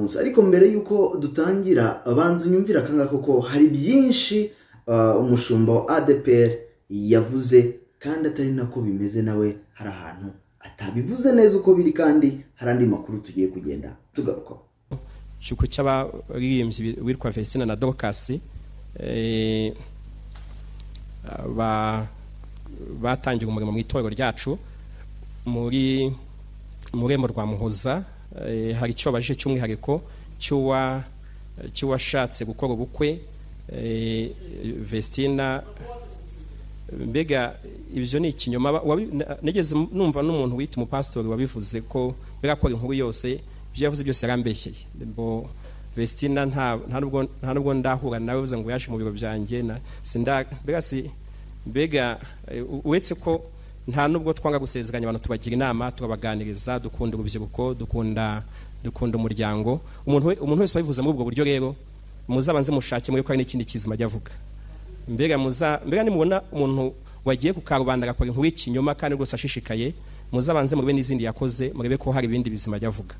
munsi. Ariko mbere y'uko dutangira, banza unyumvira akangaka kuko hari byinshi umushumba wa ADEPR yavuze kandi atari nako bimeze, nawe hari ahantu atabivuze neza uko biri, kandi hari andi makuru tugiye kugenda tugarukaho. Cyuko cy'abaririmbyi witwa Vestina na Dorcas batangiye umurimo mu itorero ryacu muri murembo rwa Muhoza. Hari icyo baje cy'umwihariko cy'uwashatse gukora ubukwe Vestina. Mbega ibyo ni ikinyoma. Nigeze numva n'umuntu wita umupasitori wabivuze ko birakora inkuru yose, ibyo yavuze byose yarambeshyeye. Bo Vestina nta nubwo ndahura nawe uvuze ngo yaje mu biro byanjye, mbega uretse ko nta nubwo twanga gusezeranya abantu, tubagira inama, tukabaganiriza, dukunda urubyiruko, dukunda umuryango. Umuntu wese wabivuze muri ubwo buryo rero muzabanze mushake muri ko hari n'ikindi kizima ajya avuga. Mbega nimubona umuntu wagiye ku karubanda agakora inkuru y'ikinyoma kandi rwose ashishikaye, muzabanze murebe n'izindi yakoze, murebe ko hari ibindi bizima ajya avuga.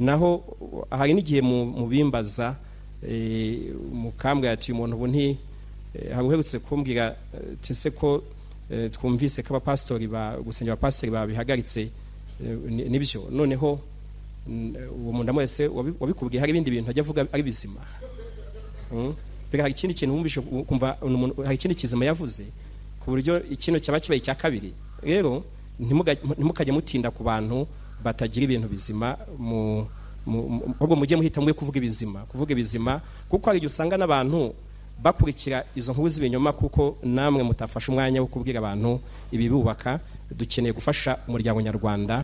Naho hari n'igihe mubimbaza mukambwira ati umuntu ubu nti hari uherutse kumbwira tese ko twumvise ko abapasitori gusengera abapasitori babihagaritse, nibyo. Noneho uwo muntu wese wabikubwiye hari ibindi bintu ajya avuga ari bizima. Mbega hari ikindi kintu wumvishe kumva hari ikindi kizima yavuze ku buryo ikino cyaba kibaye icya kabiri. Rero ntimukajye mutinda ku bantu batagira ibintu bizima, ahubwo mujye muhita mwe kuvuga ibizima, kuko hari igihe usanga n'abantu bakurikira izo nkuru z'ibinyoma, kuko namwe mutafasha umwanya wo kubwira abantu ibibubaka. Dukeneye gufasha umuryango nyarwanda.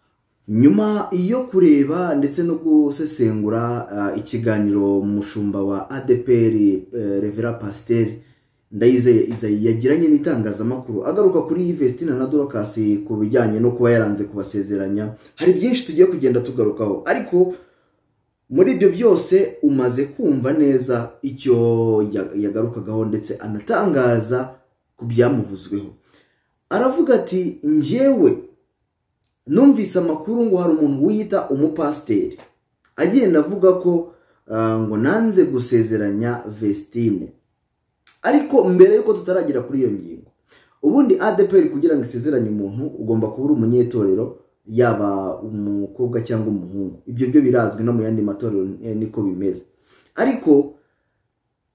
Nyuma yo kureba ndetse no gusesengura ikiganiro umushumba wa ADEPR Reverend Pasteur Ndayizeye Isaie yagiranye n'itangazamakuru agaruka kuri Vestina na Dorcas ku bijyanye no kuba yaranze kubasezeranya, hari byinshi tugiye kugenda tugarukaho. Ariko muri ibyo byose umaze kumva neza icyo yagarukagaho ndetse anatangaza ku byamuvuzweho. Aravuga ati njyewe numvise amakuru ngo hari umuntu wiyita umupasiteri agenda avuga ko ngo nanze gusezeranya Vestine. Ariko mbere yuko tutaragira kuri iyo ngingo, ubundi ADEPR kugira ngo isezeranye umuntu ugomba kuba uri umunyetorero, yaba umukobwa cyangwa umuhungu. Ibyo byo birazwi no mu yandi matorero niko bimeze. Ariko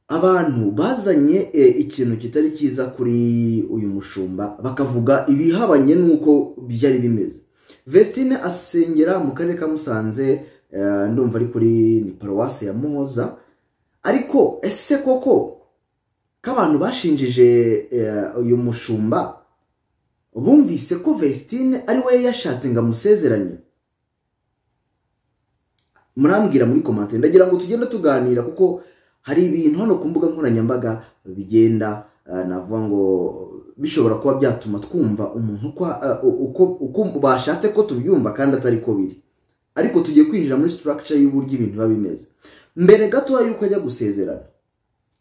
abantu bazanye ikintu kitari cyiza kuri uyu mushumba, bakavuga ibihabanye nuko byari bimeze. Vestine asengera mu karere ka Musanze, ndumva ari kuri ni paruwasi ya Muhoza. Ariko ese koko k'abantu bashinjije uyu mushumba bumvise ko Vestine ari we yashatse ngo amusezeranye? Murambwira muri comment, ndagira ngo tugende tuganira kuko hari ibintu hano ku mbuga nkoranyambaga bigenda navuga ngo bishobora kuba byatuma twumva umuntu uko bashatse ko tubyumva kandi atari ko biri. Ariko tugiye kwinjira muri structure y'uburyo ibintu biba bimeze. Mbere gato yuko ajya gusezerana,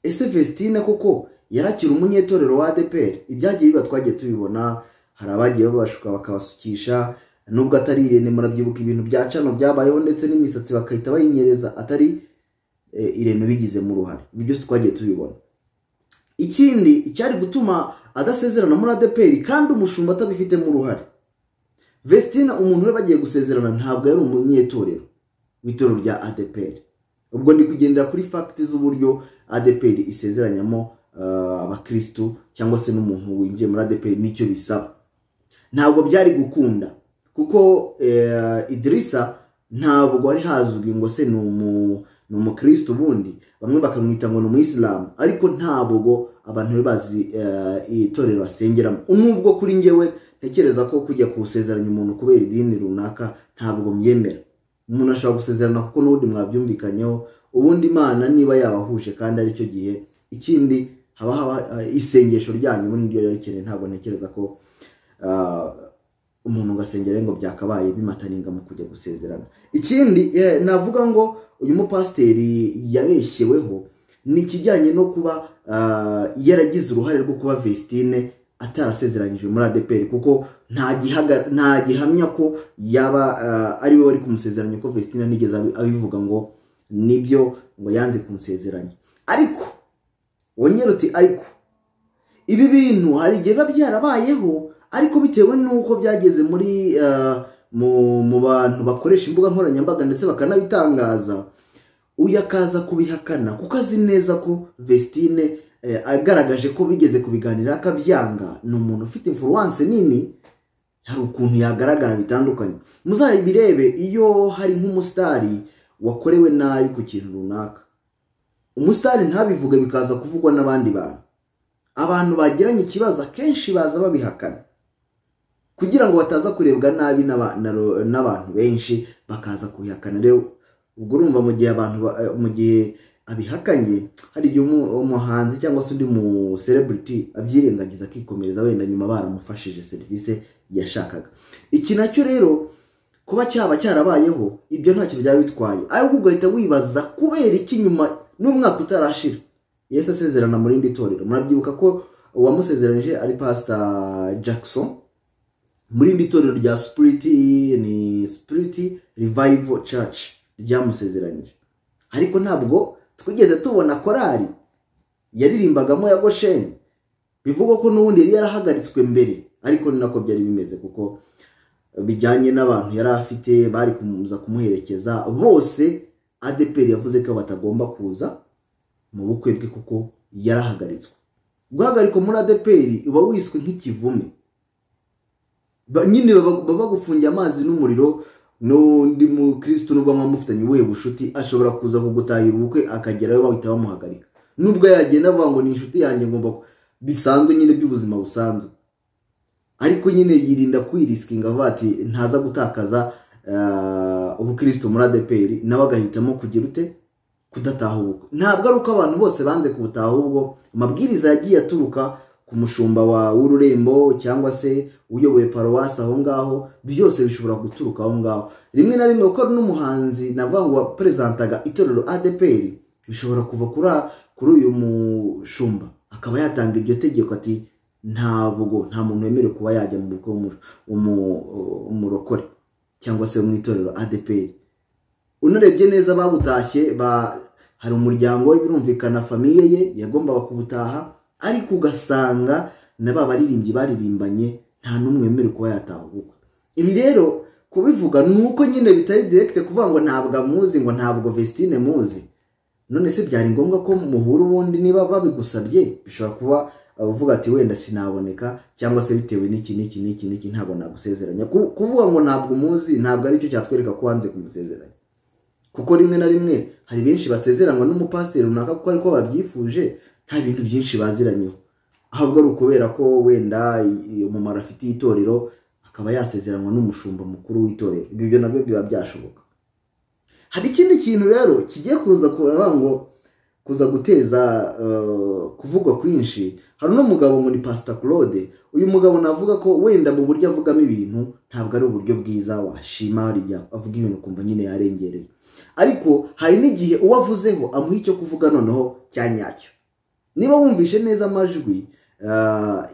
ese Vestine koko yarakira umunyetorero wa ADEPR? Ibyagiye biba twagiye tubibona, hari abagiye babashuka bakabasukisha, nubwo atari Irene, murabyibuka ibintu bya cano byabayeho ndetse n'imisatsi bakahita bayinyereza atari Irene bigizemo uruhare. Ibyo byose twagiye tubibona. Ikindi icyari gutuma adasezerana muri ADEPR kandi umushumba atabifitemo uruhare, Vestina umuntu we bagiye gusezerana ntabwo yari umunyetorero w'itorero rya ADEPR. Ubwo ndi kugendera kuri fact z'uburyo ADEPR isezeranyamo abakristu cyangwa se n'umuntu winjiye muri ADEPR nicyo bisaba. Ntabwo byari gukunda kuko Idrissa ntabwo ari hazwi ngo se ni umukristo, ubundi bamwe bakamwita ngo ni umuyisilamu, ariko ntabwo abantu bazi itorero asengeramo. Nubwo kuri njyewe ntekereza ko kujya kusezeranya umuntu kubera idini runaka ntabwo mbyemera. Umuntu ashobora gusezerana kuko n'ubundi mwabyumvikanyeho, ubundi Imana niba yabahuje kandi aricyo gihe. Ikindi haba isengesho ryanyu ubundi niryo rero, ntabwo ntekereza ko umuntu ngasengera ngo byakabaye bimataninga mu kujya gusezerana. Ikindi navuga ngo uyu mupasiteri yabeshyeweho ni ikijyanye no kuba yaragize uruhare rwo kuba Vestine atarasezeranyije muri ADEPR, kuko nta gihamya ko yaba ari we wari kumusezeranya, ko Vestine nigeze abivuga ngo Nibyo ngo yanze kunsezeranya. Ariko wongera uti ariko ibi bintu hari igihe biba byarabayeho, ariko bitewe n'uko byageze muri mu bantu bakoresha imbuga nkoranyambaga ndetse bakanabitangaza, uyu akaza kubihakana kuko azi neza ko Vestine agaragaje ko bigeze kubiganira akabyanga. Ni umuntu ufite influence nini, hari ukuntu yagaragara bitandukanye. Muzabirebe iyo hari nk'umusitari wakorewe nabi ku kintu runaka, umusitari ntabivuge bikaza kuvugwa n'abandi bantu. Abantu bagiranye ikibazo akenshi baza babihakana kugira ngo bataza kurebwa nabi n'abantu benshi, bakaza kubihakana. Rero ubwo urumva mu gihe abantu mu gihe abihakanye, hari igihe umuhanzi cyangwa se undi mu celebrity abyirengagiza akikomereza, wenda nyuma baramufashije serivisi yashakaga. Iki nacyo rero kuba cyaba cyarabayeho, ibyo ntacyo byaba bitwaye, ariko ugahita wibaza kubera iki nyuma n'umwaka utarashira Yesu asezerana muri indi torero. Murabyibuka ko uwamusezeranije ari Pastor Jackson muri indi torero rya Spirit, ni Spirit Revival Church ryamusezeranyije, ariko ntabwo twigeze tubona korali yaririmbagamo ya Gosheni. Bivugwa ko n'ubundi yari yarahagaritswe mbere, ariko ni nako byari bimeze kuko bijyanye n'abantu yari afite bari kumuza kumuherekeza bose. ADEPR yavuze ko batagomba kuza mu bukwe bwe kuko yarahagaritswe. Guhagarikwa muri ADEPR uba wiswe nk'ikivume, nyine baba bagufungiye amazi n'umuriro. N'undi mukristo nubwo mwamufitanye ubuhe bushuti ashobora kuza kugutahira ubukwe akagerayo bahita bamuhagarika, nubwo yagenda avuga ngo ni inshuti yanjye ngomba bisanzwe nyine by'ubuzima busanzwe, ariko nyine yirinda kwirisikinga avuga ati ntaza gutakaza ubukristo muri ADEPR, nawe agahitamo kugira ute kudataha ubukwe. Ntabwo ari uko abantu bose banze kubutaha, ahubwo amabwiriza yagiye aturuka ku mushumba wa w'ururembo cyangwa se uyoboye paruwasi aho ngaho, byose bishobora guturuka aho ngaho. Rimwe na rimwe kuko n'umuhanzi navuga ngo waperezantaga itorero ADEPR, bishobora kuva kuri uyu mushumba akaba yatanga iryo tegeko ati ntabwo nta muntu wemerewe kuba yajya mu bukwe umurokore cyangwa se mu itorero ADEPR. Unarebye neza babutashye hari umuryango we, birumvikana famiye ye yagombaga kubutaha, ariko ugasanga na ba baririmbyi baririmbanye nta n'umwe wemerewe kuba yataha ubukwe. Ibi rero kubivuga ni uko nyine bitari direct kuvuga ngo ntabwo amuzi, ngo ntabwo Vestine muzi. None se byari ngombwa ko muhura ubundi? Niba babigusabye bishobora kuba uvuga ati wenda sinaboneka, cyangwa se bitewe n'iki n'iki n'iki n'iki ntabwo nagusezeranya. Kuvuga ngo ntabwo umuzi ntabwo aricyo cyatwereka ko wanze kumusezeranya, kuko rimwe na rimwe hari benshi basezeranwa n'umupasiteri runaka kuko ariko babyifuje, nta bintu byinshi baziranyeho, ahubwo ari ukubera ko wenda umumaro afitiye itorero akaba yasezeranwa n'umushumba mukuru w'itorero. Ibyo nabyo biba byashoboka. Hari ikindi kintu rero kigiye kuza kuba ngo kuza guteza kuvugwa kwinshi. Hari uno mugabo ngo ni Pastor Claude. Uyu mugabo navuga ko wenda mu buryo avugamo ibintu ntabwo ari uburyo bwiza washima, hariya avuga ibintu kumva nyine yarengereye, ariko hari n'igihe uwo avuzeho amuha icyo kuvuga noneho cya nyacyo. Niba wumvishe neza amajwi,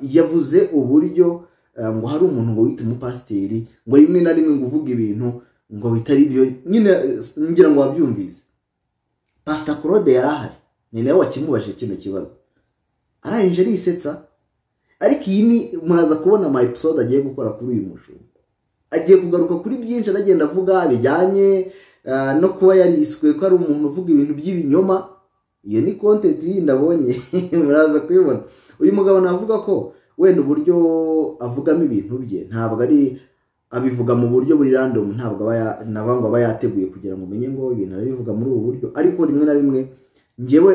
yavuze uburyo ngo hari umuntu ngo wita umupasiteri ngo rimwe na rimwe ngo uvuga ibintu ngo bitari byo nyine, ngira ngo wabyumvise. Pastor Claude yari ahari, ni nawe wakimubajije kino kibazo, arangije arisetsa. Ariko iyi ni muraza kubona ama episode agiye gukora kuri uyu mushumba, agiye kugaruka kuri byinshi, aragenda avuga bijyanye no kuba yariswe ko ari umuntu uvuga ibintu by'ibinyoma. Iyo ni content yindi abonye muraza kuyibona. Uyu mugabo navuga ko wenda uburyo avugamo ibintu bye ntabwo ari abivuga mu buryo buri random, ntabwo aba aba yateguye kugira ngo umenye ngo ibintu arabivuga muri ubu buryo, ariko rimwe na rimwe njyewe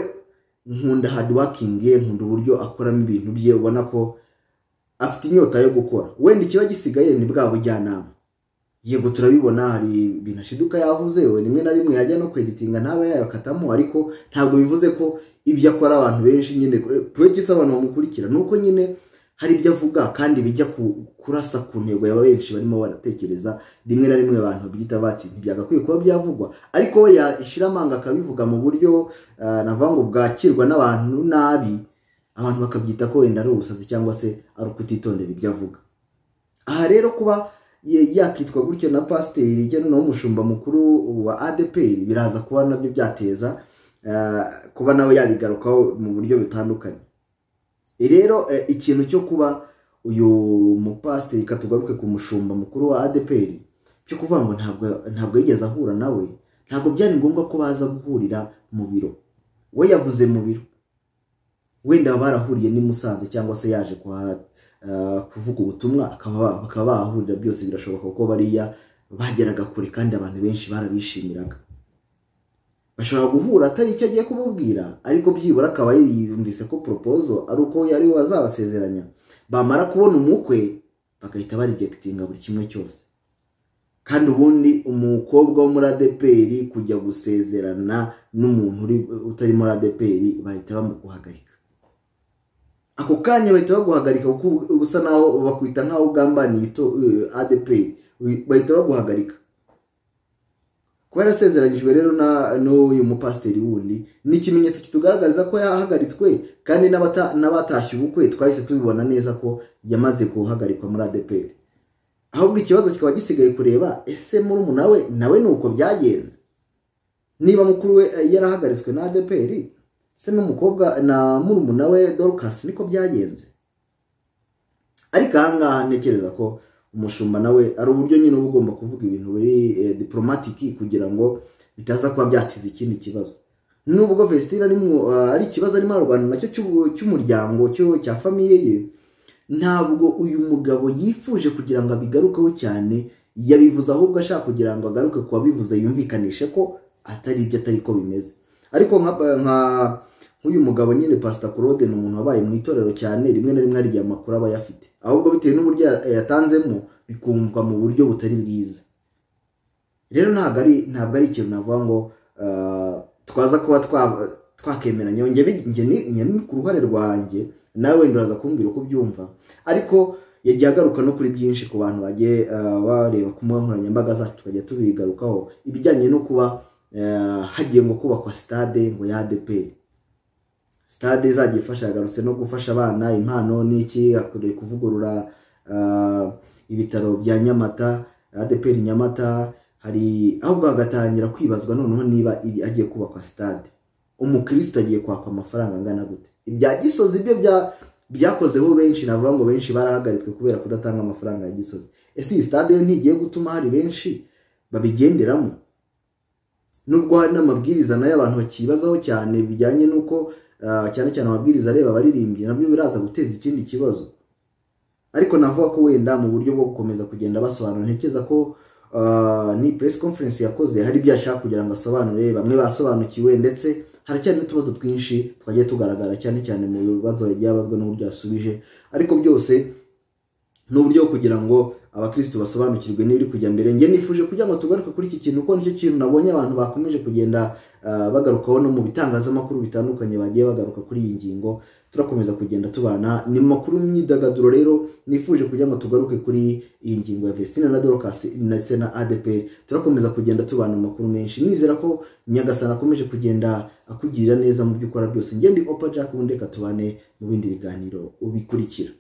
nkunda hard working ye, nkunda uburyo akoramo ibintu bye, ubona ko afite inyota yo gukora. Wenda ikiba gisigaye ni bwa bujyanama. Yego turabibona hari ibintu ashiduka yavuze, we rimwe na rimwe yajya no kweditinga ntabe yayakatamo, ariko ntabwo bivuze ko ibyo akora abantu benshi nyine purogisi abantu bamukurikira, nuko nyine hari ibyo avuga kandi bijya kurasa ku ntego ya benshi barimo baratekereza. Rimwe na rimwe abantu byita bati ntibyagakwiye kuba byavugwa, ariko we yashyira amanga akabivuga mu buryo navuga ngo bwakirwa n'abantu nabi, abantu bakabyita ko wenda ari ubusazi cyangwa se ari ukutitondera ibyo avuga. Aha rero kuba yakitwa gutyo na pasiteri cyangwa noneho umushumba mukuru wa ADEPR, biraza kuba nabyo byateza kuba nawe yabigarukaho mu buryo butandukanye. Rero ikintu cyo kuba uyu mupasiteri, katugaruke ku mushumba mukuru wa ADEPR, cyo kuvuga ngo ntabwo yigeze ahura nawe, ntabwo byari ngombwa ko baza guhurira mu biro. We yavuze mu biro, wenda barahuriye ni Musanze cyangwa se yaje kuvuga ubutumwa bakaba bahahurira, byose birashoboka kuko bariya bageraga kure kandi abantu benshi barabishimiraga. Bashobora guhura atari icyo agiye kumubwira, ariko byibura akaba yiyumvise ko proposal ari uko yari wazabasezeranya. Bamara kubona umukwe bagahita barejectinga buri kimwe cyose. Kandi ubundi umukobwa wo muri ADEPR kujya gusezerana n'umuntu utari muri ADEPR bahita bamuguhagarika. Ako kanya bahita baguhagarika kuko usa naho bakwita nkaho ugambaniye ADEPR, bahita baguhagarika. Kuba yarasezeranyijwe rero n'uyu mupasiteri wundi ni ikimenyetso kitugaragariza ko yahagaritswe, kandi n'abatashye ubukwe twahise tubibona neza ko yamaze guhagarikwa muri ADEPR. Ahubwo ikibazo kikaba gisigaye kureba ese murumuna we nawe nuko byagenze. Niba mukuru we yarahagaritswe na ADEPR, se n'umukobwa na murumuna we Dorcas niko byagenze. Ariko ahangaha ntekereza ko umushumba nawe ari uburyo nyine uba ugomba kuvuga ibintu biri diplomatic kugira ngo bitaza kuba byateza ikindi kibazo. Nubwo Vestine ari ikibazo arimo ararwana nacyo cy'umuryango cya famiye ye, ntabwo uyu mugabo yifuje kugira ngo abigarukeho cyane, yabivuze ahubwo ashaka kugira ngo agaruke ku wabivuze yumvikanishe ko atari ibyo, atari ko bimeze. Ariko nk'uyu mugabo nyine Pastor Claude ni umuntu wabaye mu itorero cyane, rimwe na rimwe hari igihe amakuru aba ayafite, ahubwo bitewe n'uburyo yatanzemo bikumvwa mu buryo butari bwiza. Rero ntabwo ari ikintu navuga ngo twaza kuba twakemeranya. Njye ni ku ruhare rwanjye, nawe wenda uraza kumbwira uko ubyumva. Ariko yagiye agaruka no kuri byinshi ku bantu bagiye bareba ku mbuga nkoranyambaga zacu, tukajya tubigarukaho, ibijyanye no kuba hagiye ngo kubakwa stade ngo ya ADEPR. Stade izajya ifasha, yagarutse no gufasha abana impano n'iki, akoreye kuvugurura ibitaro bya Nyamata, ADEPR Nyamata. Hari ahubwo hagatangira kwibazwa noneho niba agiye kubakwa stade, umukristo agiye kwakwa amafaranga angana gute? Ibya Gisozi ibyo byakozeho benshi, navuga ngo benshi barahagaritswe kubera kudatanga amafaranga ya Gisozi. Ese iyi stade yo ntigiye gutuma hari benshi babigenderamo? Nubwo hari n'amabwiriza nayo abantu bakibazaho cyane bijyanye n'uko cyane cyane amabwiriza areba abaririmbyi, nabyo biraza guteza ikindi kibazo. Ariko navuga ko wenda mu buryo bwo gukomeza kugenda basobanura, ntekereza ko ni press conference yakoze hari ibyo ashaka kugira ngo asobanure, bamwe basobanukiwe, ndetse haracyari n'utubazo twinshi twagiye tugaragara cyane cyane mu bibazo byabazwa n'uburyo yasubije. Ariko byose ni uburyo kugira ngo abakristo basobanukirwe n'ibiri kujya mbere. Njye nifuje kugira ngo tugaruke kuri iki kintu kuko nicyo kintu nabonye abantu bakomeje kugenda bagarukaho no mu bitangazamakuru bitandukanye bagiye bagaruka kuri iyi ngingo. Turakomeza kugenda tubana ni makuru y'imyidagaduro. Rero nifuje kugira ngo tugaruke kuri iyi ngingo ya Vestine na Dorcas ndetse na ADEPR. Turakomeza kugenda tubana amakuru menshi, nizera ko Nyagasani akomeje kugenda akugirira neza mu byo ukora byose. Njye ndi Opa Jack, ubundi reka tubane mu bindi biganiro ubikurikira.